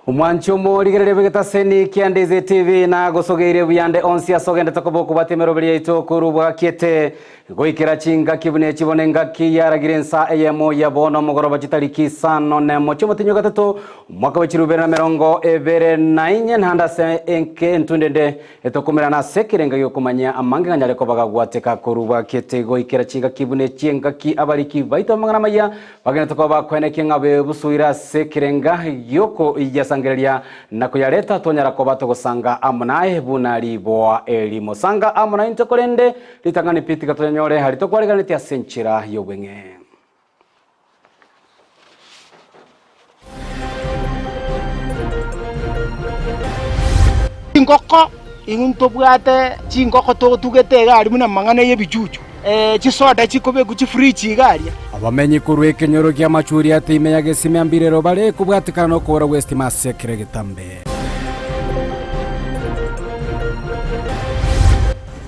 Omwanchi omorigereria bw'egetaseni kia Ndizi TV nagosogeire buyande onsi ase ogendete koba okobwatia emeroberi yaito korwa bwakiete goikera chingaki buna echi bono engaki yaragire ensa eyemo ya bono omogoroba chitariki isano nemo chi'omotienyi o gatato omwaka bwe chirubere na emerongo ebere na inye naende ase enke entunde ende Etokomerana ase ekerenga gi'okomanya amange nganyare koba gagwateka korwa bwakete goikera chingaki buna echi engaki abariki baito b'amang'ana amaya bagenderete koba bakoenekia ng'a bebusuire ase ekerenga gi'okoyasangereria na koyareta twanyara koba togosanga amo naye buna riboa erimo. Sanga amo naintwe korende ritang'ani pi tiga toyanyore aria tokwariganetie ase enchera y'obweng'e. Chingoko, intwe ntobwate chingoko totugete iga aria buna amang'ana y'ebichuchu, chisoda chikobekwa chifridge iga aria. Abamenyi korwa ekenyoro ki'amachuri ate ime ya Gesime Mbirero bare kobwatekana nokobora gw'estima ase ekero egetambe.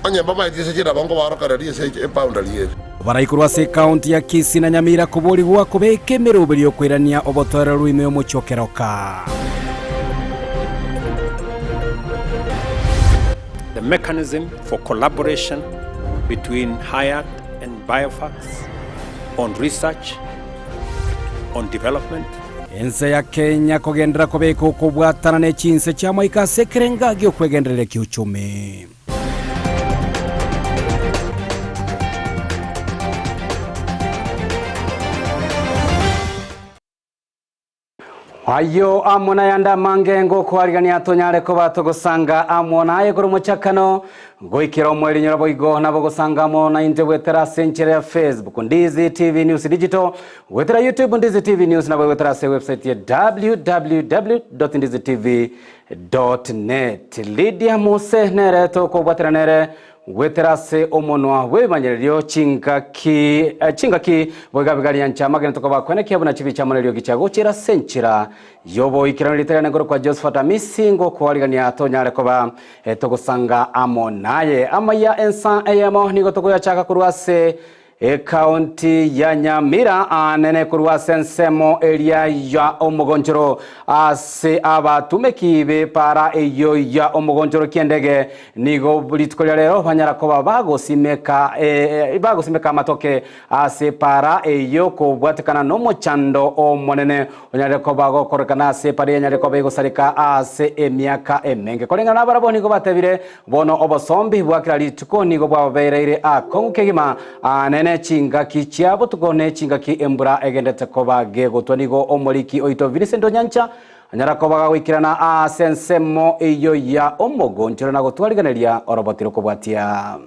Onye mbabaetie ase chinabo nkobaorokereria ase eboundary ere. Abarai korwa ase ekaunti ya Kisii na Nyamira koborigwa kobeka emeroberi y'okoirania obotoereru ime y'omochie o Keroka. The mechanism for collaboration between Hayat and BioFax on research, on development. Ense ya Kenya kogenderera kobeka okobwatana ne chinse chi'amaika ase ekerenga gi'okwegendereria ki'uchumi. Ayio amo nayande amange ngokoarigania tonyare koba togosanga amo naye korwa omochakano goikera omoerinyora boigo nabo gosanga amo naintwe goetera ase enchera ya Facebook Ndizi TV News Digital goetera YouTube Ndizi TV News nabo goetera ase website ya www.ndizitv Net. Lydia Mose nere tokobwatera nere goetera ase omonwa bw'ebimanyererio chingaki chingaki boigo abigaria ncha amagena tokoba kwenekia buna chibicha amo neriogi chia gochera ase enchera y'oboikeranu rieta riane nkorokwa Josephat Amisi ngokoarigania tonyare koba togosanga amo naye amaya ensa eyemo nigo tokoyachaka korwa ase Ekaunti ya Nyamira aanene korwa ase ensemo eria ya omogonchoro ase abatumeki b'epaara eyio ya omogonchoro ki'endege nigo rituko ria rero banyara koba bagosimeka bagosimeka amatoke ase epaara eyio kobwatekana nomochando omonene onyarire koba gokorekana ase epaara enyarire koba egosareka ase emiaka emenge. Koreng'ana nabarabwo nigo batebire Bono obosombi bwa kera rituko nigo bwababereire akong'u kegima, aane chingaki chia botuko ne chingaki embura egendete koba gegotwa. Nigo omoriki oito Vincent Onyancha anyara koba gagoikerana aase ensemo eyio ya omogonchoro na gotwariganeria oroboti rokobwatia.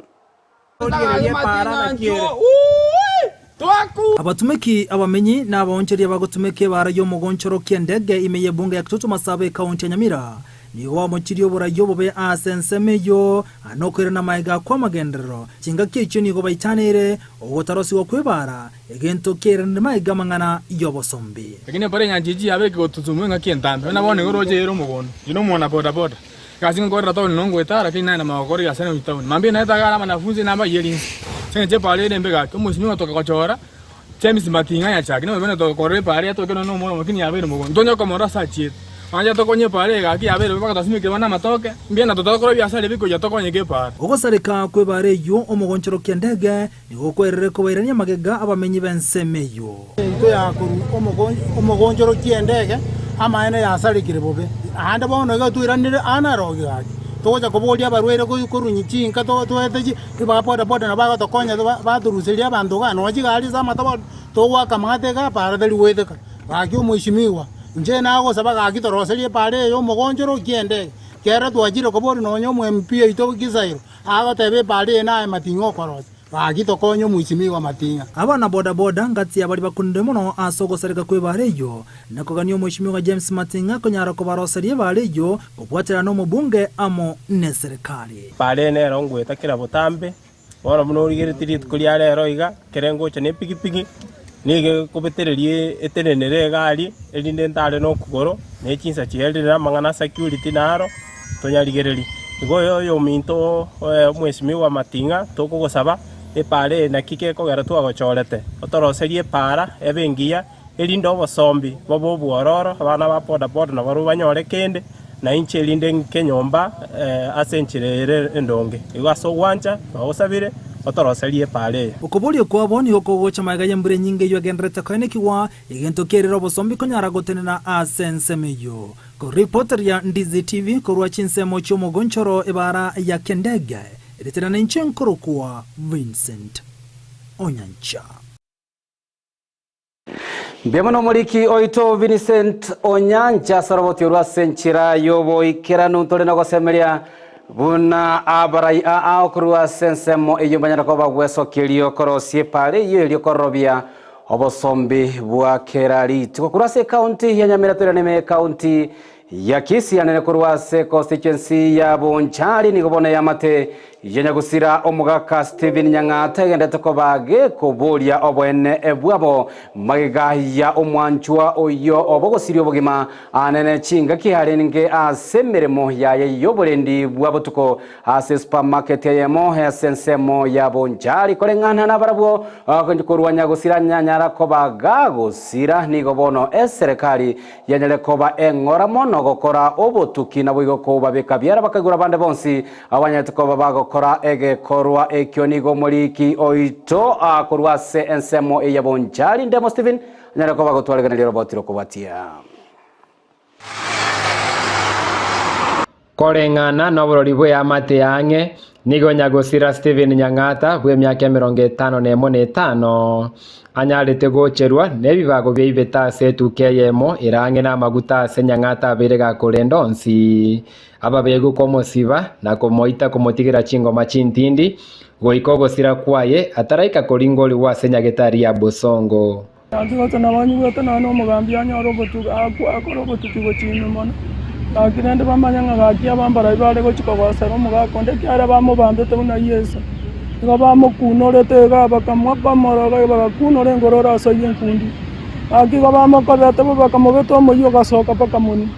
Abatumeki, abamenyi, na abaonchoria bagotumeka ebaara y'omogonchoro ki'endege ime y'ebunge ya Kitutu Masaba ekaunti ya Nyamira nigo bamochirie oborai obobe ase ensemo eyio na okoirana magega kw'amagenderero. Chingaki echio nigo baitaneire ogotarosigwa kw'ebaara, egento kiairanire magega amang'ana y'obosombi. Lakini mpare enyancha echi yabeke gotusumbua engaki entambe, buna bono igo roche ere omogondo, inche nomwana boda boda. Egasi nkokorera town no ngoeta lakini naye namanya gokora egasi ane gochia town. Mambia naye tagara abanafunzi nabaiyeri inse. Ase eng'encho epaara ere embe gaki, omosimi ogotoka gochora James Mating'a yachake nobe buna tokorora epaara yatoke nonya nomwana omoke lakini yabeire mogondo. Ntonya komorora ase achiete. Mwancha tokonye epaara eye gaki yabeire bobe mpaka twasimekire bono amatoke, mbuya na totokora ebiasara ebi koyia tokonyeke epaara. Ogosareka kw'ebaara eyio omogonchorokia ndege Nigo kwerire kobairania magega abamenyi b'ensemo eyio. Intwe yakorwa omogonchoro ki'endege, amaene yasarekire bobe. Aande bono iga twairanire aa Nairobi gaki, togocha koboria abarwaire korwa chinka toete chi ba boda boda nabo bagotokonya batoruseria abanto igaa nonya chigari ase amatobe togoaka amang'ata igaa para tari goeteka. Gaki omweshimiwa, inche nagosaba gaki toroserie epara eye omogonchoro ki'endege, kero twachire koboria nonya omo MP oito Gisairo, Agoteba epaara eye naye mating'a okorosia, gaki tokonye omwesimigwa amating'a. Abana boda boda ngati ya baria bakunire mono ase ogosareka kw'ebaara eyio, na kogania omwesimigwa James Mating'a konyara kobaroseria ebaara eyio kobwaterana nomobunge amo neserikari. Epaara eye nero ngoeta kera botambe, bono buna origeretie rituko ria rero iga, ekere ngocha na epigipigi, nigo ekobetereria etenenere egari, erinde ntare na okogoro, na echinsa chiaerire na amang'ana a security naro. Tonyarigererie. Igo oyo oyominto omwesimigwa amating'a tokogosaba, epaara eye naki gekogera twagochorete, otoroserie epaara ebe engiya. erinde obosombi bobe obwororo, abana ba boda boda nabarobwo banyore kende, na inche erinde ng'ike nyomba ase enchera ere endonge. Igo ase ogwancha twagosabire, otoroserie epaara eye. Okoboria kwabo nigo kogocha magega y'embura enyinge eyio egendererete koenekigwa, egento kerire obosombi konyara gotenena ase ensemo eyio. Koripoteria Ndizi TV korwa chinsemo chi'omogonchoro ebara ya Kendege, eritera ninche nkorokwa Vincent Onyancha. Mbuya mono omoriki oito Vincent Onyancha ase oroboti orwo ase enchera y'oboikeranu ntore nogosemeria buna abarai aa okorwa ase ensemo eyio mbanyare koba gwesokia erio korosia epaara eyio erio kororobia obosombi bwa kera rituko korwa ase ekaunti ya Nyamira toirane ime ekaunti ya Kisii anene korwa ase constituency ya Bonchari nigo bono eamate ya nyagusira omogaka Stephen Nyang'ata egenderete koba gekoboria oboene bwabo magega ya omwanchwa oyio obogosiria obogima anene chingaki arenge ase emeremo yaye y'oborendi bwa botuko ase supermarket eyemo ase ensemo ya Bonchari koreng'ana nabarabwo korwa nyagusira nyanyara koba gagosira nigo bono eserekari Yanyare koba eng'ora mono gokora obotuki, naboigo kobabeka biara bakaigora abande bonsi abanyarete koba bagokora egekorwa ekio. Nigo omoriki oito korwa ase ensemo eye ya Bonchari, Ndemo Stephen, anyare koba agotwareganeria oroboti rokobwatia. Koreng'ana noborori bw'eamate y'ang'e, nigo nyagosira Stephen Nyang'ata bw'emiaka emerongo etano nemo na etano, anyarete gocherwa nebibago biaibete ase etuka eyemo ere ang'e namaguta ase Nyang'ata abeire gakorenda onsi ababegu komosiba na komoita komotigera chingoma chintindi goika ogosira kwaye ataraika koringorigwa ase nyagetari ya Bosongo. Gaki gose nabanyigwete nonya nomogambi anyore obotuki, akwe akore obotuki gochia ime mono. Gaki rende bamanye ng'a gaki abambarai bare gochia kogosera omogaka onde ekiagera bamobambete buna Yeso. Igo bamokunorete iga bakamoroga bagakunora engoro ore ase oyio enkundi. Gaki igo bamokobete bo bakamobeta omoyio ogasoka mpaka monwe.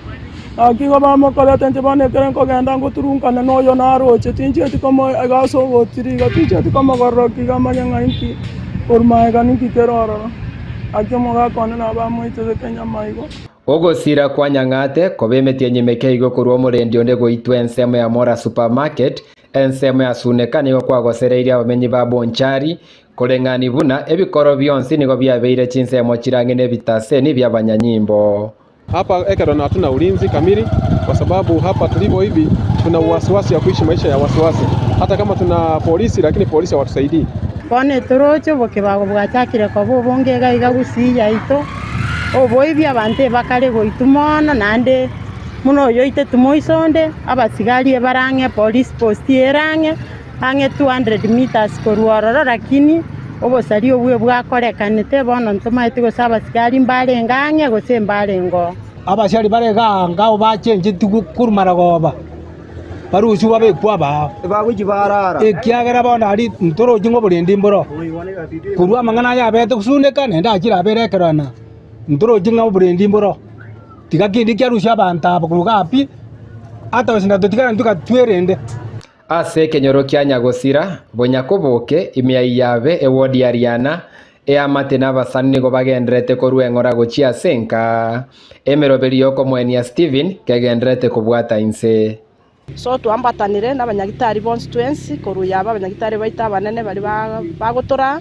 Gaki igo bamokobete inche bono ekero nkogenda ngoturunkana noyo naroche, tinchieti komoa iga ase ogotiri iga, tinchieti komogororokia iga amanye ng'a inki korwa magega ninki kere ororo. Gaki omogaka one nabo amoitete enyama igo. Ogosira kwa Nyang'ate koba emetienyi emeke igo korwa omorendi onde goitwa ensemo ya Mora Supermarket, ensemo ya Suneka nigo kwagosereirie abamenyi ba Bonchari, koreng'ani buna ebikoro bionsi nigo biabeire chinsemo chirang'e nebitaseni bi'abanyanyimbo. Hapa ekero hatuna ulinzi kamili kwa sababu hapa tulipo hivi tuna wasiwasi ya kuishi maisha ya wasiwasi hata kama tuna polisi lakini polisi hawatusaidii. Bono etoroche obokebago bwachakire koba obonge iga iga gusii yaito, oboibi abanto ebakare goitwa mono naende buna oyoitetwe moiso onde, abasigari ebare ang'e police post ere ang'e, ang'e 200 metres korwa ororo lakini obosaria obwo bwakorekanete bono ntomaeti gose abasigari mbarenge ang'e gose mbarenge oo. Abasiari bare igaa ngao bachenchetigwe korwa marogoba, barusigwe babekwe abao, ekiagera bono aria ntorochi ng'a oborendi mboro. Korwa amang'ana aya abete gosuneka naende achire abere ekerorano, ntorochi ng'a oborendi mboro. Tiga kende kiarusia abanto aba korwa igaa pi, ata gose natotigara intwe twerende. Ase ekenyoro kia nyagosira, bonyakoboke, ime ya Iyabe, ewodi ya Riana, eamate na abasani nigo bagendererete korua eng'ora gochia ase enka. Emeroberi y'okomoenia Stephen kegendererete kobwata inse. So twambatanire nabanyagitari bonsi twensi korwa yaba abanyagitari baito abanene baria bagotoraa,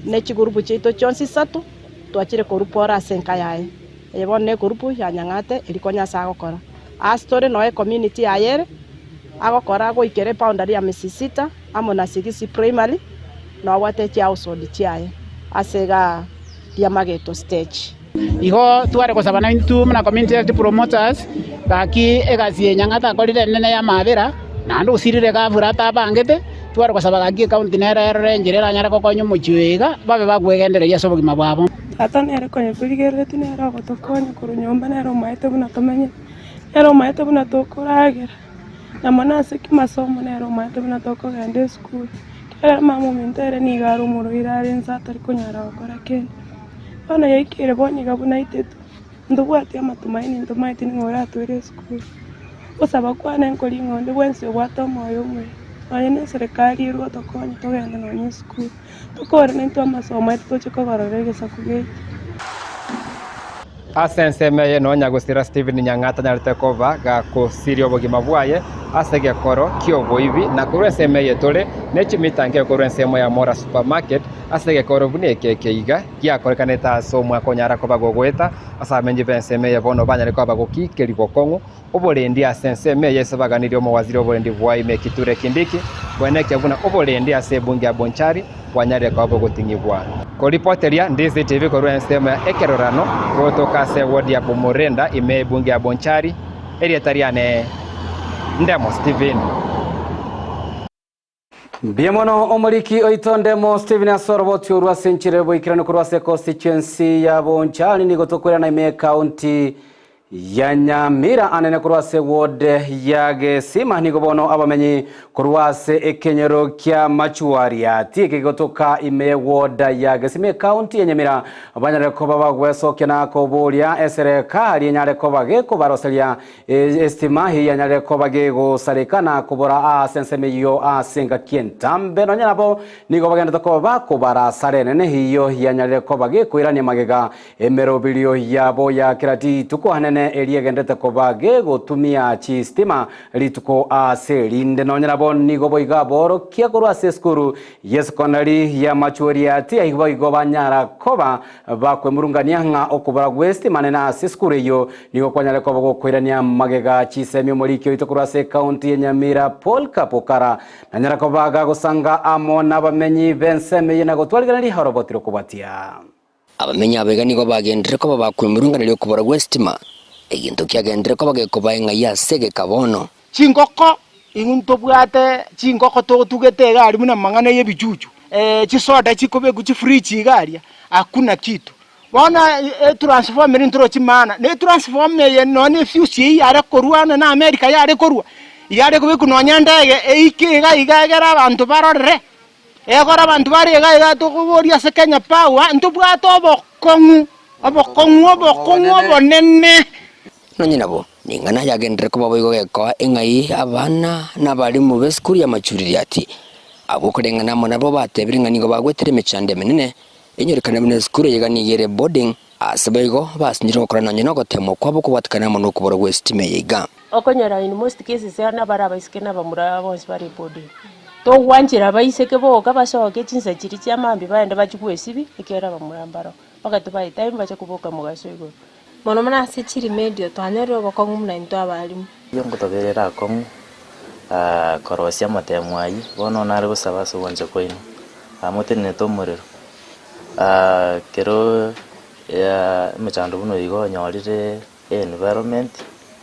ne chigurupu chiaito chionsi isato, twachire korupora ase enka yaye. Eye bono negurupu ya Nyang'ate eria konya ase agokora. Ase tore noe ecommunity yaye ere, agokora goikera eboundary ya Misisita amo na Sigisi Primary, nobwate chihousehold chiaye ase igaa Riamageto stage. Igo tware gosaba naintwe buna community health promoters, gaki egasi eye Nyang'ate akorire enene ya amabera, naende osirire gafura atabangete, tware gosaba gaki ecounty nere erore enchera eranyare gokonya omochie oyo iga, babe bakwegendereria ase obogima bwabo. Tata nere konya torigereretie nere ogotokonya korwa nyomba nere omaete buna tomenyete, nere omaete buna tokoragera, na mono ase kimasomo nere omaete buna tokogenda esukuru. Ekiagera mama ominto ere nigo are omorwaire are inse atari konyara gokora kende. Bono yaikire bono iga buna aitetwe, ntobwati amatumaini ntomaeti ning'o oratoire esukuru. Ogosaba kwane nkori ng'a onde bwensi obwate omoyo omuya, nonye na eserekari erwe otokonye togende nonye esukuru. Tokore naintwe amasomo aito toche kogorora egesaku giaito. Ase ensemo eye nonya gosira Stephen Nyang'ata tanyarete koba gakosiria obogima bwaye ase egekoro ki'oboibi, na korwa ensemo eye tore ne chimita nke korwa ensemo ya Mora Supermarket ase egekoro buna eke ekeiga giakorekanete ase omwaka onyara koba gogoeta ase abamenyi b'ensemo eye bono banyare koba bagokikeria bokong'u oborendi ase ensemo eye ase baganirie omowaziri oborendi bwa ime Kithure Kindiki koenekia buna oborendi ase ebunge ya Bonchari bwanyarire koba bogoting'igwa. Koripoteria DCTV korwa ensemo ya ekerorano gotoka ase ewodi ya Bomorenda ime ebunge ya Bonchari, erieta riane Ndemo Stephen. Mbuya mono omoriki oito Ndemo Stephen ase oroboti orwo ase enchera y'oboikeranu korwa ase constituency ya Bonchari nigo tokoirana ime ekaunti ya Nyamira anene korwa ase ward ya Gesima nigo bono abamenyi korwa ase ekenyoro kia Machuariati eke gegotoka ime ward ya Gesima ekaunti ya Nyamira banyare koba bagwesokia na koboria eserekari enyare koba gekobaroseria Estima eye yanyarire koba gegosareka na kobora aase ensemo eyio ase engaki entambe. Nonya nabo nigo bagenderete koba bakobara asara enene eyio yanyarire koba gekoirania magega emeroberio yabo ya kera rituko anene eria egenderete koba gegotumia chistima rituko ase erinde. Nonya nabo nigo boigo aborokia korwa ase esukuru y'esekondari y'Amachuoriati aye boigo banyara koba Bakwemurungania ng'a okobora gw'estima nene ase esukuru eyio nigo kwanyare koba gokoirania magega chisemi omoriki oito korwa ase ekaunti ya Nyamira Paul Kapokara nanyara koba gagosanga amo nabamenyi b'ensemo eyio na gotwarigereria oroboti rokobwatia. Abamenyi abaiga nigo bagenderere koba bakwemurunganeria okobora gw'estima, egento kiagenderere koba gekoba eng'ai ase egeka bono. Chingoko, inwe ntobwate chingoko totugete iga aria buna amang'ana y'ebichuchu, chisoda chikobekwa chifridge iga aria, hakuna kitu. Bono etransformer eria ntorochi maana, na etransformer eye nonye na efuse eywo yare korwa ande na America yare korwa, yare kobekwa nonye ndege eike iga iga egere abanto barorere, egora abanto bare iga iga tokoboria ase Kenya Power, ntobwate obokong'u, obokong'u obokong'u obonene. Nonye nabo, ning'ana yagenderere koba boigo gekoa eng'ai abana na abalimu b'esukuru y'amachuririati. Abwo koreng'ana amo nabwo batebire ng'a nigo bagwetire emechando emenene, enyorekane buna esukuru eye iga nigo ere boarding, ase boigo basinyire gokora nonye nogoteemwa kwabo kobwatekana amo nokobora gw'esitima eye iga. Okonyora in most cases nabare abaiseke na abamura bonsi bare boarding. Togwanchera abaiseke boka basoke chinsa chiria chia mambia baende bachie gwesibia ekiagera abamura mbaroo. Mpaka tobae time bache koboka mogaso igoro. Mono mono ase chirimedio twanyorire obokong'u buna intwe abalimu. Eyio ngotoberera akong'u korosia amatemo ayio, bono nare gosaba ase ogwancha kwaino, motenenete omorero, kero emechando buna oyo iga onyorire environment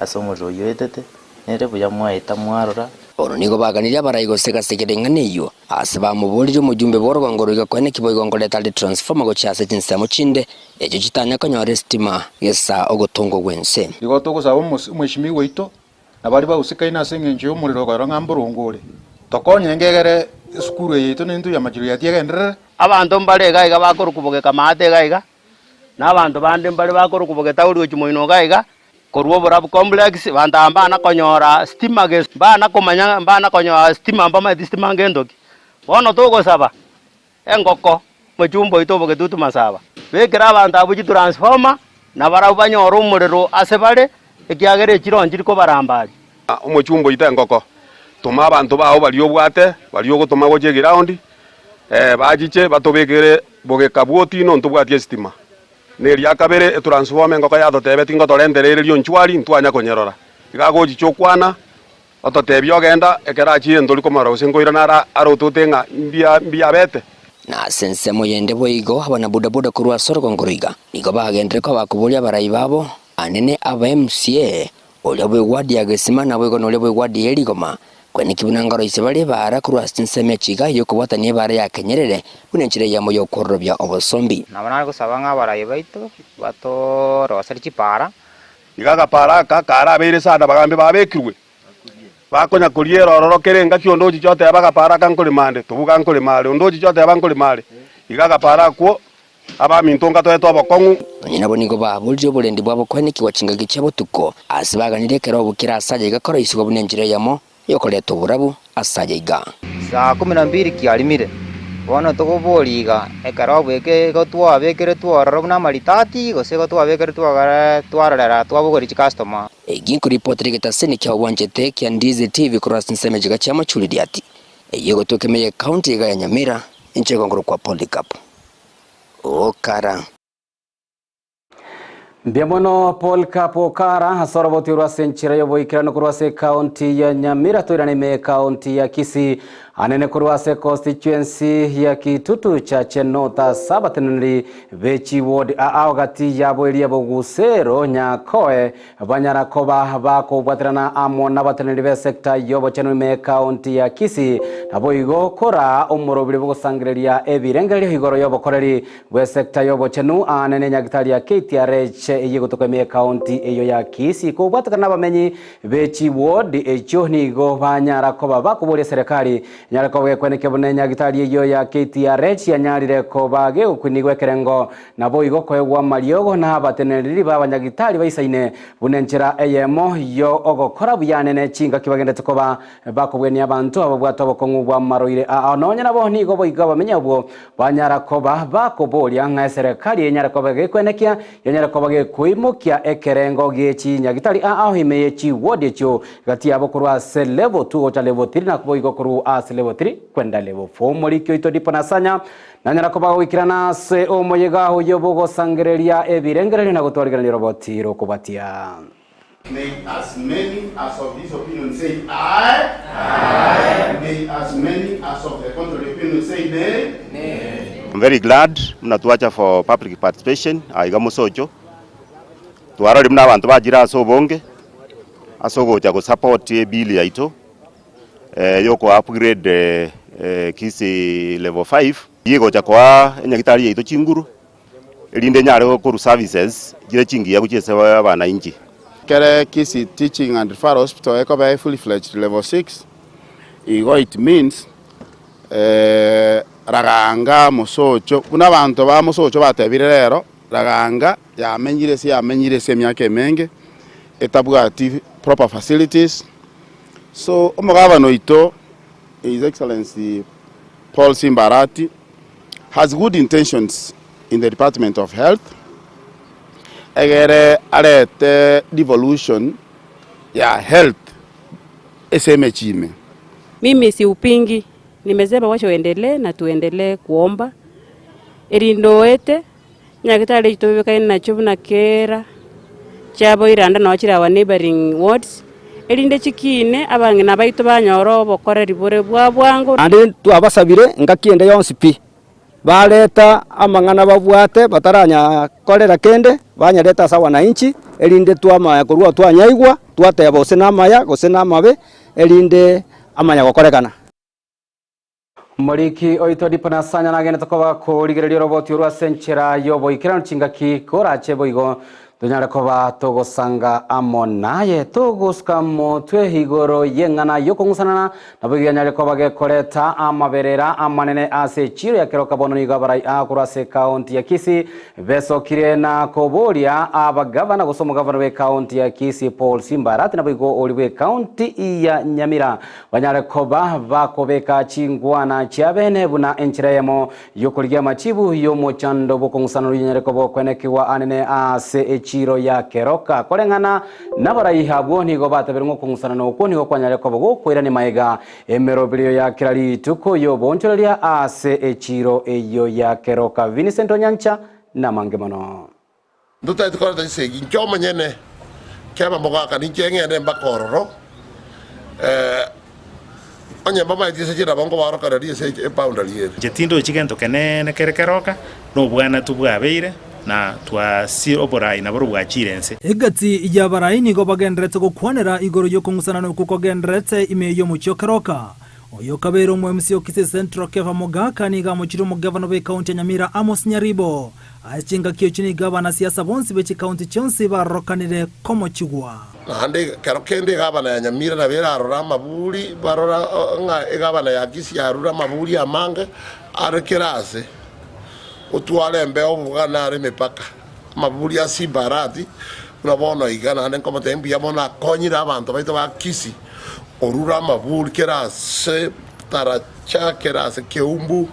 ase omorero oyio oetete, nere buya mwaeta mwarora. Bono nigo baganirie abarai gose gasekera eng'ana eyio, ase bamoboririe omojumbe bw'orogongo roiga koene ki boigo nkoreta are transformer gochia ase chinsemo chinde echio chitanya konyora esitima gesa ogotongwa gw'ense. Igo togosaba omweshimiwa oito na baria bagusekaine ase engencho y'omorero okorora ng'a mboronge ore, tokonye ngegere esukuru eye yaito nentwe ya Machuriati egenderere. Abanto mbare iga iga bakorokwa bogeka maate iga iga, na abanto bande mbare bakorokwa bogetauri gochia moino iga iga, korwa oborabu complex, abanto aba mbana konyora stima gese, mbana komanya mbana konyora stima mbamaeti stima ngento ki. Bono togosaba, engoko, mochumba oito obogetutu masaba, bekera abanto abwo chitransformer, na barabwo banyore omorero ase bare, ekiagera echiro nchiri kobaramba aria. Omochumba oito engoko, toma abanto bao baria obwate, baria ogotoma gochia eground, bachiche batobekere bogeka bw'otino ntobwati esitima. Na eria kabere etransformer engoko yatotebeti ngotorentere ere rionchwari ntwanya konyerora. Iga agochicha okwana, ototebia ogenda, ekero achire ntori komorora gose nkoirana ara arotote ng'a mbuya mbuya abete. Na ase ensemo yende boigo abanabodaboda korwa ase orogongo roiga nigo bagenderere koba bakoboria abarai babo, anene aba MCA, Oria bw'egwadi ya gesima naboigo noria bw'egwadi ye rigoma. Kweneki buna ngaroisie bare ebaara korwa ase chinsemo echi iga y'okobwatania ebaara ya kenyerere buna enchera eyemo y'okwororobia obosombi. Nabo nare gosaba ng'a abarai baito batoroserie chipaara. Iga agapaara aka karabeire sana abagambi babekirwe, bakonya koriera ororo kera engaki onde ochiche oteba agapaara aka nkorema ande, tobuga nkorema are, onde ochiche oteba nkorema are. Iga agapaara akwo Abaminto ngatoete obokong'u. Nonya nabo nigo baborire oborendi bwabo koenekigwa chingaki chia botuko, ase baganire ekerogo kere ase aya iga koroisigwa buna enchera eyemo y'okoreta oborabu ase aya iga. Saa kumi na mbili kiarimire. Bono togoboria iga, ekero obweke igo twabekeretwe ororo buna amaritati, gose igo twabekeretwe ogere twarorera twabogoria chicustomer. Eki nkoripotera egetaseni kia obwanchete kia Ndizi TV korwa ase ensemo echiga chia Machuliriati, eyio egotoka ime ye county iga ya Nyamira, inche igo nkorokwa Polycarp Okara. Mbuya mono Paul Kapo Okara ase oroboti orwo ase enchera y'oboikeranu korwa ase ekaunti ya Nyamira toirane ime ekaunti ya Kisii anene korwa ase constituency ya Kitutu Chache North ase abateneneri be chiward ao gati yabo eria Bogusero Nyakoe Banyara koba bakobwaterana amo nabateneneri b'esecta y'obochenu ime y'Ekaunti ya Kisii, naboigo koraa omorobiri bw'ogosangereria ebirengererio igoro y'obokoreri bw'esecta y'obochenu aane nenyagitari ya KTRH eyio egotoka ime y'Ekaunti eyio ya Kisii. Kobwatekana nabamenyi be chiward echio nigo banyara koba bakoboria eserekari enyare koba gekwenekia buna enyagitari eyio ya KTRH yanyarire koba gegokwinigwa ekerengo Naboigo koegwa amariogo nabatenenereri b'abanyagitari baisaine, buna enchera eyemo y'ogokora buya nene chingaki bagenderete koba bakobwenia abanto ababwate obokong'u bw'amarwaire aa. Nonya nabo nigo boigo abamenyi abwo banyara koba bakoboria ng'a eserekari enyare koba gekwenekia, yanyare koba gekoimokia ekerengo gie chinyagitari aa ime ye chiwodi echio gati yabo korwa ase level 2 gocha level 3 na boigo korwa ase level 3 kwenda level 4. Omoriki oito Dipo Nasanya Nanyara koba goikerana ase omoyega oyio bw'ogosangereria ebirengererio na gotwarigerania oroboti rw'okobatia. May as many as of this opinion say aye. Aye. May as many as of the contrary opinion say nay. Nay. I'm very glad buna twacha for public participation aiga mosocho, twarorire buna abanto bachire ase obonge ase ogocha go support ebill yaito. yoko upgrade Kisii level 5 eyio egocha koa enyagitari yaito chinguru erinde enyare korwa services chire chingiya gochia ase abanainchi. Ekere Kisii Teaching and Referral Hospital ekoba e fully fledged level 6 igo it means Raganga, Mosocho, buna abanto ba Mosocho batebire rero, Raganga yamenyire ase yamenyire ase emiaka emenge etabwati proper facilities. So omogabana oito His Excellency Paul Simba Arati has good intentions in the department of health egere arete devolution ya health ase emechie ime. Mimi siupingi, nimesema wacha uendelee na tuendelee kuomba erinde oete Nyagetari echio tobibekaine nachio buna kera chiaboire ande noo chire our neighbouring wards, erinde chikiine abang'ina baito banyore obokoreri bore bwa bwango. Naende twabasabire engaki ende yonsi pi, bareta amang'ana babwate bataranyakorera kende, banyarete ase abanainchi, erinde twamanya korwa twanyaigwa, twateba gose namaya gose namabe, erinde amanya gokorekana. Omoriki oito Dipo Nasanya nagenete koba korigereria oroboti orwo ase enchera y'oboikeranu chingaki korache boigo tonyare koba togosanga amo naye togosuka motwe igoro y'eng'ana y'okong'usanana naboigo yanyare koba gekoreta amaberera amanene ase echiro ya keroka bono nigo abarai aa korwa ase ekaunti ya Kisii besokire na koboria abagavana gose omogavana bw'ekaunti ya Kisii Paul Simba Arati naboigo oria bw'ekaunti ya Nyamira Banyare koba bakobeka chingwana chi'abene buna enchera eyemo y'okorigia amachibu y'omochando bw'okong'usana oyonyare koba okwenekigwa anene ase echiiro ya keroka. Koreng'ana nabarai abwo nigo bateberwe ng'a okong'usanana okwo nigo kwanyare koba gokoirania magega emeroberio ya kera rituko y'oboonchoreria ase echiiro eyio ya keroka. Vincent Onyancha namange mono. Ntotaeti koreta chisegi inche omonyene, keba mogaka ninche ng'ende mpaka ororo, onye mbamaeti ase chire nabo nkobaorokereria ase eboundary ere. Inche tindochi gento keneene kere keroka, na obwanatu bwabeire, na twasire oborai naborobwo bwachire ense. Egati y'abarai nigo bagendererete gokwanera igoro y'okong'usanana okwo kogendererete ime y'omochie o Keroka. Oyo okabeire omo-MC o Kisii Central Kefa Mogaka nigo amochire omogavana bw'ekaunti ya Nyamira Amos Nyaribo. Ase chingaki echio nigo abanasiasa bonsi be chikaunti chionsi barorokanire komochigwa. Naende ekero kende egavana ya Nyamira nabo erarore amaburi, barora ng'a egavana ya Kisii yarure amaburi amange are kera aase, otware embeo oboga nare emepaka. Amaburi a Simba Arati buna bono iga, naende nkomotebia mbuya mono akonyire abanto baito ba Kisii orure amaburi kera aase Taracha, kera aase Keumbu.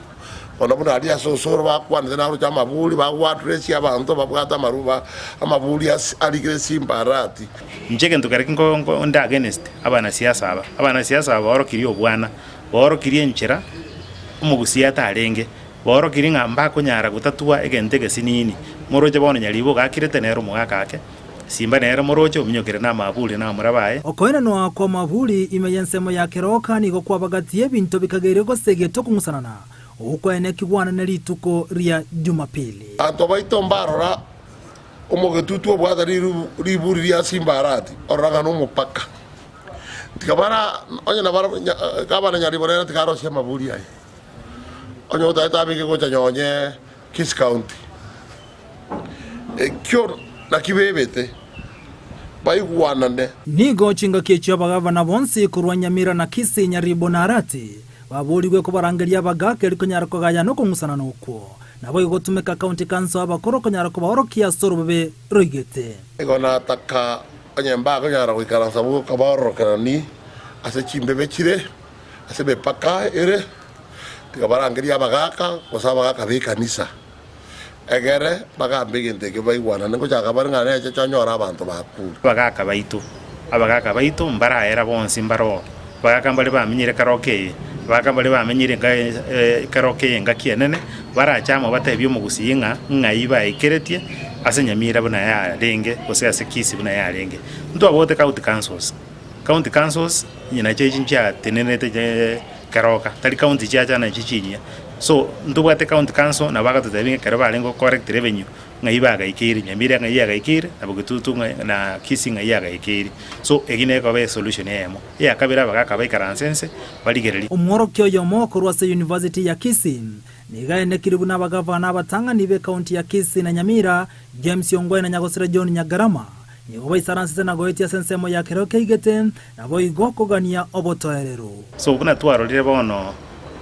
Bono buna aria ase osoro bakwanete naroche amaburi, bagwatrace abanto babwate amaruba amaburi ase arikire chimbarati. Inche egento kere nko nko nde against abanasiasa aba, abanasiasa aba baorokirie obwana, baorokirie enchera omogusii atarenge, baorokirie ng'a mbakonyara gotatua egento egesinini. Moroche bono Nyaribo ogakirete nere omogaka ake, Simba nere moroche ominyokire na amaburi na abamura baye. Okoenanwa kw'amaburi ime y'ensemo ya keroka nigo kwabagatie ebinto bikageire gose getokong'usanana, okwaenekigwana ne rituko ria Jumapili. Abanto baito mbarora omogetutu obwate riburi ria Simbarati, orora ng'a nomopaka. Tiga bara onye nabara gavana Nyaribo nere tiga arosie amaburi aye. Onye otagete abeke gocha nyonye Kisii County. Ekio nakio bebete baigwanane. Nigo chingaki echio abagavana bonsi korwa Nyamira na Kisii, Nyaribo na Arati, baborigwe kobarangeria abagaaka erio konyara kogaya nokong'usanana okwo. Naboigo gotumeka County Council abakoro konyara kobaorokia ase orobobe roigete. Nigo nataka onye mbakonyara goikaransa boka baororokerani ase chimbebe chire, ase emepaka ere, tiga barangerie abagaaka gose abagaaka b'ekanisa. Egere bagambe egento ekio baigwanane, ngochaka bare ng'a neche chonyore abanto bakure. Abagaaka baito, abagaaka baito mbaraera bonsi mbaroo, abagaaka mbare bamenyire keroka eye, abagaaka mbare bamenyire enka keroka eye engaki enene, barache amo batebie omogusii ng'a ng'ai baikeretie ase Nyamira buna yarenge gose ase Kisii buna yarenge. Ntwabwate county councils, county councils inye nacho echi nchiatenenerete keroka, tari county chiacha nachi chinyia. So, ntobwate county council nabo bagatotebia ng'a ekero barenge go collect revenue ng'ai bagaikeire, Nyamira ng'ai yagaikeire, na Bogetutu ng'ai na Kisii ng'ai yagaikeire. So, eyio nekoba esolution eyemo. Eyakabere abagaka baikaranse nse, barigererie. Omworokia oyomo korwa ase University ya Kisii nigo aenekire buna abagavana abatang'ani b'ecounty ya Kisii na Nyamira, James Ongwae na Nyagosira John Nyagarama, nigo baisaransete na goetia ase ensemo ya kereo keigete, naboigo kogania obotoereru. So buna twarorire bono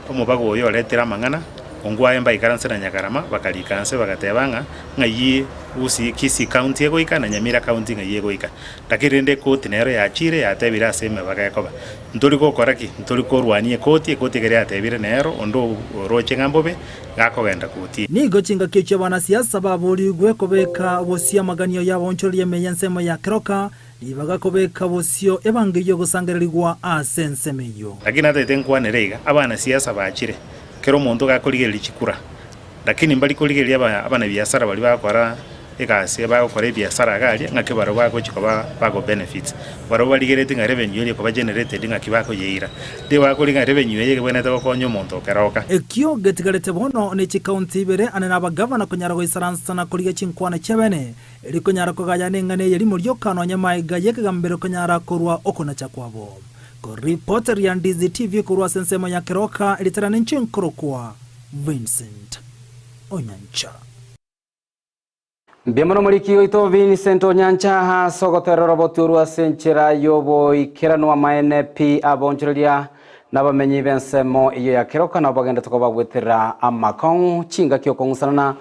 omobago oyo oretire amang'ana, ongwae mbaikaranse na Nyagarama, bakarika nse bagateba ng'a ng'ai Gusii Kisii County egoika na Nyamira County ng'ai egoika. Lakini rende ekoti nero yachire yatebire ase emebaga ekoba. Ntori gokora ki? Ntori korwania ekoti, ekoti ekero yatebire nero onde oroche ng'a mbobe, gakogenda koti. Nigo chingaki echio abanasiasa baborigwe kobeka bosio amaganio y'abaonchoreria ime y'ensemo ya keroka, Ribaga kobeka bosio ebango eyio egosangererigwa ase ensemo eyio. Lakini natagete nkwanere iga, abanasiasa bachire, kera omonto gakorigereria chikura, lakini mbari korigereria aba abanabiasara baria bagokora egasi bagokora ebiasara iga aria, ng'aki barabwo bagochi koba bago benefit. Barabwo barigeretie ng'a revenue eria ekoba generated ng'aki bakoyeira. Riria bakorigia ng'a revenue eye ebwenerete gokonya omonto okeroka. Ekio getigarete bono ne chikaunti ibere ane nabagavana konyara goisaransa na korigia chinkwana chiabene Erio konyara kogayana eng'ana eye rimo rioka nonya maega y'ekegambero konyara korwa okonacha kwabo. Koripoteria Ndizi TV korwa ase ensemo ya Keroka ritarana inche nkorokwa Vincent Onyancha. Mbuya mono omoriki oito Vincent Onyancha ase ogoterera obotu orwo ase enchera y'oboikeranu amaene pi abonchoreria nabamenyi b'ensemo eyio ya Keroka nabo bagenderete koba bagweterera amakong'u chingaki okong'usanana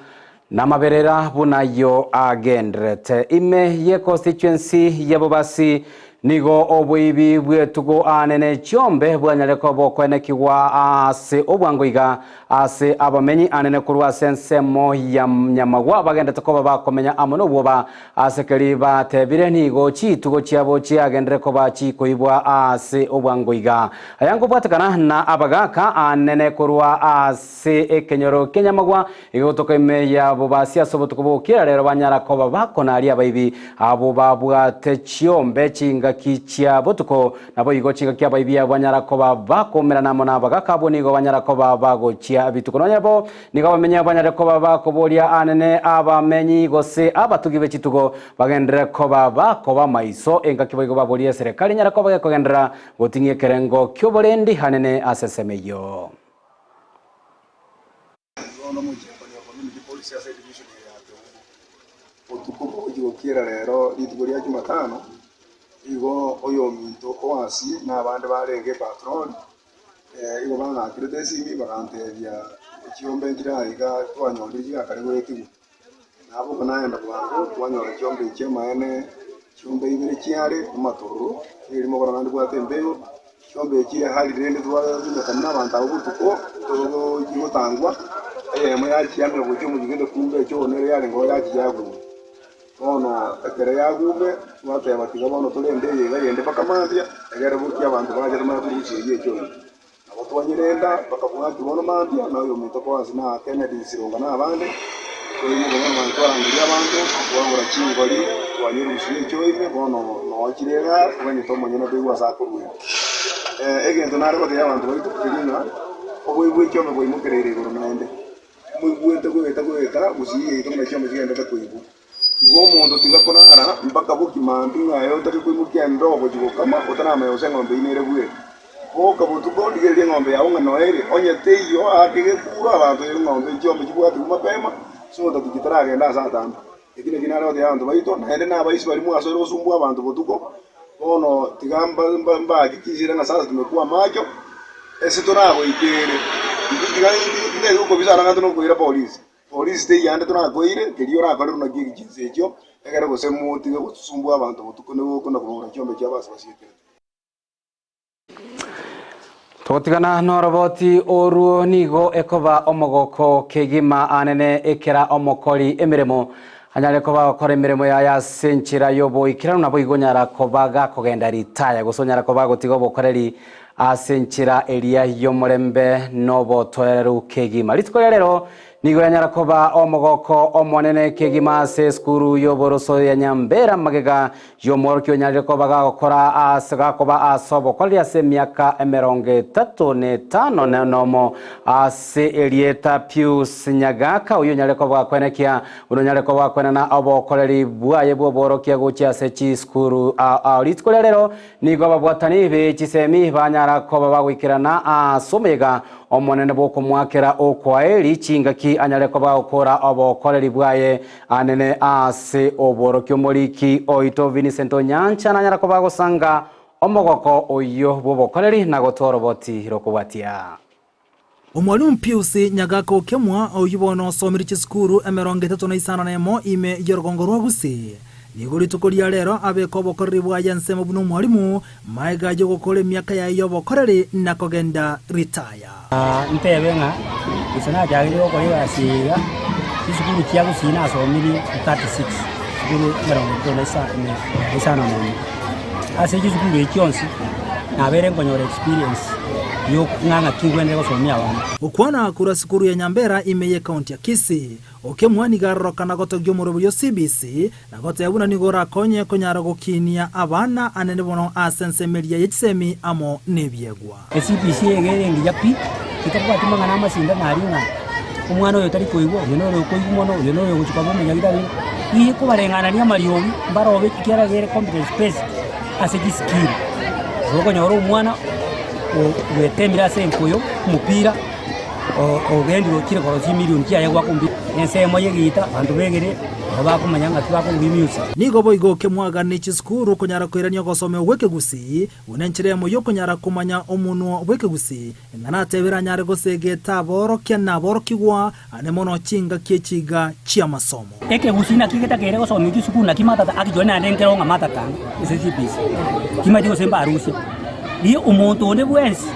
Namaberera buna ayio agendererete. Ime ye constituency ya Bobasi nigo oboibi bw'etugo aane ne chiombe bwanyare koba okoenekigwa ase obwango iga ase abamenyi anene korwa ase ensemo ya Nyamagwa bagenderete koba bakomenya amo nobwoba ase keri batebire nigo chitugo chiabo chiagenderere koba chikoibwa ase obwango iga. Aya nkobwatekana na abagaka anene korwa ase Ase ekenyoro kia nyamagwa egegotoka ime yabo basie ase obotuko bogokira rero banyara koba bakonaria abaibi abwo babwate chiombe chingaki chia botuko. Naboigo chingaki abaibi abwo banyara koba bakoumerana amo nabagaka abwo nigo banyara koba bagochia bituko. Nonya bo nigo abamenyi abwo banyare koba bakoboria anene abamenyi gose abatugi be chitugo bagenderere koba bakoba maiso engaki boigo baborie eserekari enyare koba gekogenderera goting'ia ekerengo ki'oborendi anene ase ensemo eyio. Bono omochie o community police ase edivision eye ya Keumbu. Botuko bogochia gokiera rero rituko ria Jumatano, igo oyominto oasie na abande barenge epatrol, igo bang'akerete esimi bagantebia chiombe nchire aiga twanyorire chigakare goetigwa. Naboka nagenda bwango, twanyora chiombe echi amaene, chiombe ibere chiare amatororo, erimo korwa naende bwate embeo, chiombe echi ehari rende twabinyekana na abanto abwo botuko, chigotangwa. Eyemo yachiamera gochia omochie gete kumbe echoo nere yarenge oo yachia yaguma. Bono ekero yagume, twateba tiga bono torende eye iga eyende mpaka mambia, egere bokia abanto bache tomanye korusia eyio echoo ime. Nabo twanyerenda mpaka bwaki bono mambia, na oyominto Boazi na Kennedy Sironga na abande, twaimoka bono mambia twarangeria abanto, twagora chingori, twanyerusia echoo ime, bono noo chire igaa, toganyete omonyene toigwe ase akoruera. Egento nare gotebia abanto baito keria ng'a, oboibwa ekiombe bwaimokereire igoro naende, moigwete goeta goeta gusii yaito buna chiombe chigenderete koigwa. Igo omonto tiga korara mpaka bokie mambia ng'a aye otake koimokia endoo gochia gokama otaramanya gose eng'ombe eyio nere bweka. Boka botuko rigereria eng'ombe yao ng'a noe ere, onye teiyo aake gekuro abanto eng'ombe chiombe chibwatigwe mapema so that chitaragenda ase atambe. Eki nakio nare gotebia abanto baito, naende nabaisi baria mwasoire gosumbua abanto botuko, bono tiga mbahakikishire ng'a sasa tumekua macho, ase toragoikere, intwe tiga intwe tokobisa ara ng'a nokoira polisi. Polisi teiyo ande torakoire, keria orakorerwe nakio eki chinsa echio, ekero gose motige gosumbua abanto botuko nigo na kobagora chiombe chiabo ase basiekire. Togotigana noroboti orwo nigo ekoba omogoko kegima anene ekera omokori emeremo anyare koba gokora emeremo yaye ase enchera y'oboikeranu naboigo onyara koba gakogenda ritaya gose onyara koba gotiga obokoreri ase enchera eria y'omorembe nobotoereru kegima. Rituko ria rero Nigo yanyara koba omogoko omonene kegima ase esukuru y'oboroso ya Nyambera magega y'omworokia onyarire koba gagokora ase gakoba ase obokoreri ase emiaka emerongo etato na etano na nomo ase erieta Pius Nyagaka oyio onyarire koba gakwenekia buna onyarire koba gakwenana obokoreri bwaye bw'obworokia gochia ase chisukuru ao ao. Rituko ria rero Nigo ababwatani be chisemi banyara koba bagoikerana ase omoyega omonene bw'okomoakera okwaeri chingaki anyare koba agokora obokoreri bwaye anene ase obworokia. Omoriki oito Vincent Onyancha nanyara koba agosanga omogoko oyio bw'obokoreri na gotoa oroboti rokobwatia. Omwalimu Pius Nyagaka Okemwa, oyio bono osomirie chisukuru 35 ime y'orogongo rwa Gusii, nigo rituko ria rero abeka obokoreri bwaye ensemo buna omwalimu, maega y'ogokora emiaka yaye y'obokoreri na kogenda ritaya. Ntebe ng'a inche nachagire gokora egasi eye iga, chisukuru chia Gusii nasomirie 36, chisukuru 31. Ase chisukuru echi chionsi, nabeire nkonyora experience y'okong'a ng'aki ngwenerete gosomia abana. Gokwana korwa sukuru ya Nyambera ime y'ecounty ya Kisii, Okemwa nigo arorokana gotogia omoroberio o CBC na goteba buna nigo orakonye konyara gokinia abana anene bono ase ensemo eria ye chisemi amo nebiegwa. ECBC eye ere engiya pi, etabwati mang'ana amasindano aria ng'a omwana oyo tari koigwa, oyo noro okoigwa mono, oyo noyo ogochia koba omonyagitari, nigo ekobareng'anania amariogi mbarobe ekiagera ere competence based ase chiskill. Igo okonyora omwana bwetemire ase enkoyo, omopira, ogendire ochire korosia chimilion chiaye goaka omopira, ensemo ya egiita abanto begere nabo bakomanya ng'aki bakobugia emusic. Nigo boigo kemwagani chisukuru konyara koirania ogosomigwa gw'ekegusii Buna enchera eyemo y'okonyara komanya omonwa bw'ekegusii, ng'a natebire anyare gosegeta aborokia na aborokigwa ane mono chingaki echiga chi'amasomo. Ekegusii naki getakeire gosomia chisukuru naki matata actually naende nkero ng'a matata ase CBC timanyeti gose mbarusie. Riria omonto onde bwensi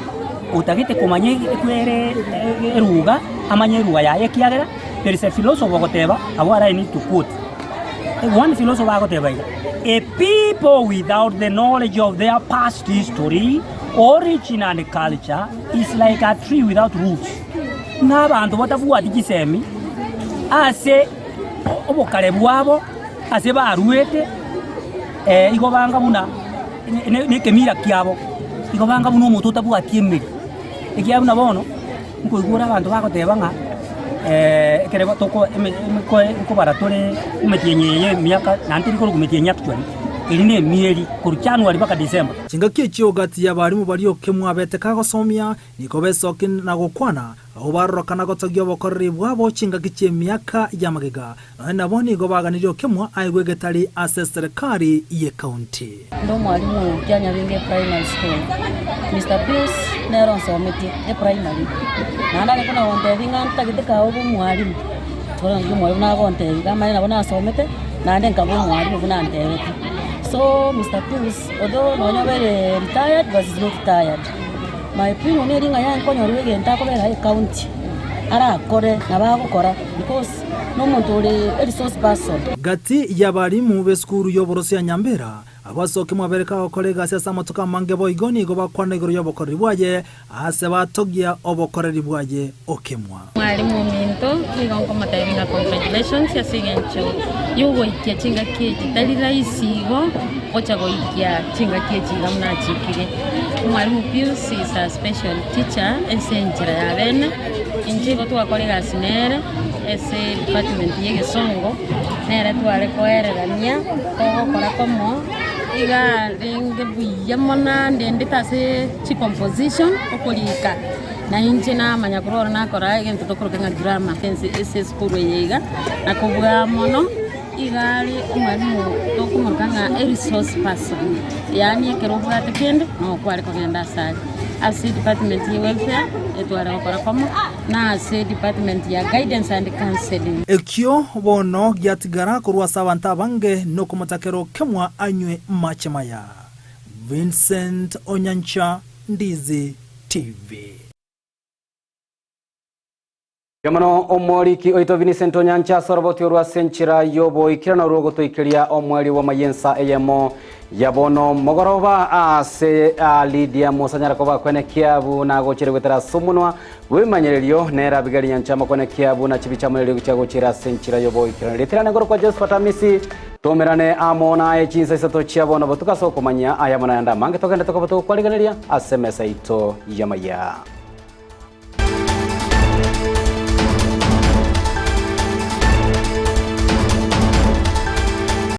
otagete komanya ekwere eruga amanye eruga yaye ekiagera there is a philosopher ogoteba abwo are I need to quote. One philosopher agoteba iga, A people without the knowledge of their past history, origin and culture is like a tree without roots. Ng'a abanto batabwati chisemi ase obokare bwabo, ase baruete, eh, igo banga buna nekemira kiabo, igo banga buna omonto otabwati emeri. Ekiagera buna bono, Nkoigwa ore abanto bagoteba ng'a ekero toko eme nkobara tore emetienyi eye emiaka naende teri korokwa metienyi actually, eri ne emieri korwa January mpaka December. Chingaki echio gati y'abarimu baria okemwa abete kagosomia, nigo besokia na gokwana, abwo barorokana gotogia obokoreri bwabo chingaki chi'emiaka y'amagega. Nonya nabo nigo baganirie okemwa aegwe egetari ase eserekari y'ekaunti. Inde omwalimu oyo Kianyabinga eprimary school, Mister Pius nere onsometie eprimary, naende are buna gontebia ng'a ntagete kabe obe omwalimu, bono inche omwalimu nagontebia iga amanye nabo nasomete, naende nkaba omwalimu buna antebetie. So Mister Pius although nonya obere retired but is not tired. My opinion eri ng'a yaye nkonyorwa egento akobera ecounty. arakore nabo agokora because nomonto ore a resource person. Gati y'abalimu b'esukuru y'oboroso ya Nyambera, abasoki mwabereka gokora egasi ase amatuko amange boigo nigo bakwana igoro y'obokoreri bwaye ase batogia obokoreri bwaye okemwa. Mwalimu ominto, nigo nkomotebia ng'a congratulations ase eng'encho y'ogoikia chingaki echi tari rahisi igo gocha goikia chingaki echi iga buna achikire. Omwalimu Pius is a special teacher ase enchera ya bene, inche igo twakora egasi nere ase department ya egesongo, nere tware koererania togokora komo, iga arenge buya mono andendete ase chicomposition okorika. Na inche namanya korwa oro nakora egento tokoroka ng'a grammar ase esukuru eye iga, na kobua mono iga are omwalimu tokomoroka ng'a a resource person, yaani ekero obwate kende noo kware kogenda ase are. Ase edepartment ya welfare etware gokora komo, na ase edepartment ya guidance and counselling. Ekio bono giatigara korwa ase abanto abange nokomotakera okemwa anywe mache maya. Vincent Onyancha, Ndizi TV. Mbuya mono omoriki oito Vincent Onyancha ase oroboti orwo ase enchera y'oboikeranu rw'ogotoikeria omweri bw'amayensa eyemo ya bono mogoroba ase Lydia Mosanyara koba kwenekia buna gochire goetera ase omonwa bw'ebimanyererio nere Abigail Nyanchama kwenekia buna chibicha amorerio gochia gochira ase enchera y'oboikeranu. Ritirane igoro kwa Josephat Amisi tomerane amo naye chinsa isato chia bono botuko ase okomanya aya amo nayande amange togende tokoba togokwarigereria ase emesa yaito y'amaya.